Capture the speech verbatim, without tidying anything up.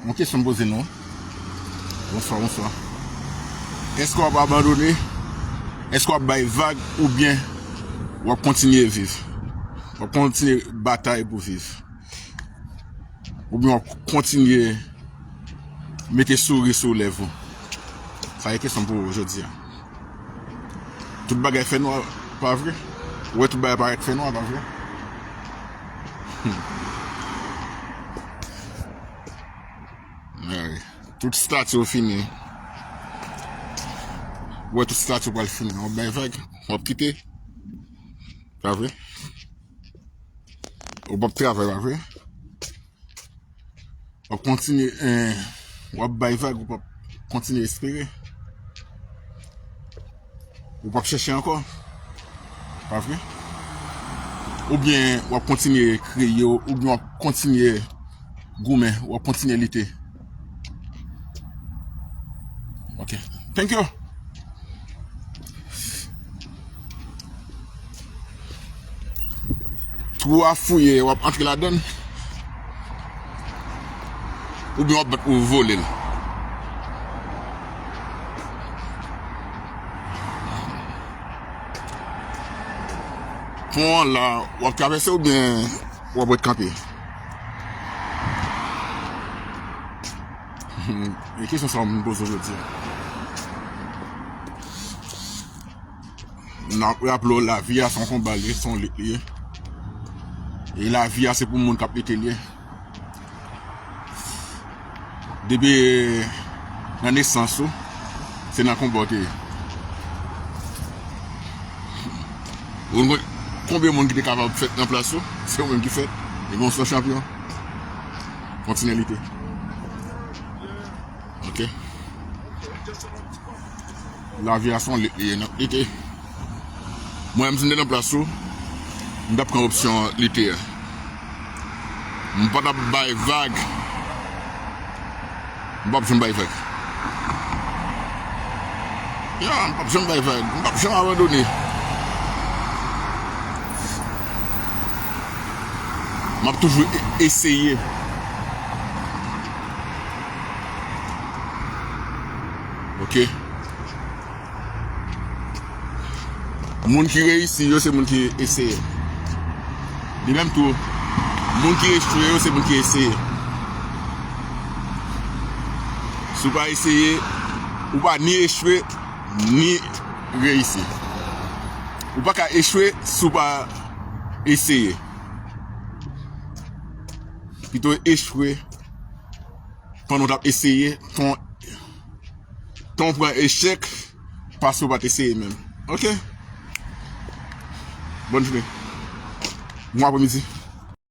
Yon kesyon m poze nou. Bonswa, bonswa. Èske w ap abandone? Èske w ap bay vag oubyen w ap kontinye viv? W ap kontinye batay pou viv? Oubyen w ap kontinye mete souri sou lèv ou? Sa e kesyon m pou ou jodi a. Tout bagay fè nwa, pa vre? Ou wè tout bagay parèt fè nwa, pa vre? Hmm. Ay, tout stati yo fini. Ou wè tout stati yo pral fini. W ap bay vag, w ap kite. Pa vre? Ou p ap travay, pa vre? W ap kontinye, eh, w ap bay vag, ou p ap kontinye espere. Ou p ap chèche ankò. Pa vre? Oubyen w ap kontinye kriye, oubyen w ap kontinye goumen, w ap kontinye lite. Ok. Thank you. Twou a fouye, w ap antre ladan l. Oubyen w ap bat pou vole l. Pon an la, w ap travèse oubyen w ap ret kanpe? E kesyon sa a m poze w jodi a. N ap raple w, lavi a se yon konba li ye, se yon lit li ye. E lavi a se pou moun k ap lite l ye. Depi nan nesans ou, se nan konba w te ye. Ou konn konbyen moun ki te kapab fèt nan plas ou? Se ou menm ki fèt. E gon sèl chanpyon. Kontinye lite. Ok. Lavi a se yon lit li ye, n ap lite. Mwen menm, si m te nan plas ou, m t ap pran opsyon lite a. M pa t ap bay vag. M p ap janm bay vag. Ya, m p ap janm bay vag. M p ap janm abandone. M ap toujou e-, eseye. Ok. Moun ki reyisi yo, se moun ki eseye. De menm tou, moun ki echwe yo, se moun ki eseye. Si w pa eseye, ou pa ni echwe, ni reyisi. Ou pa ka echwe si w pa eseye. Pito echwe pandan w t ap eseye, tan w, tan w pran echèk, pase w pa t eseye menm. Ok? Bòn jounen. Bon apremidi.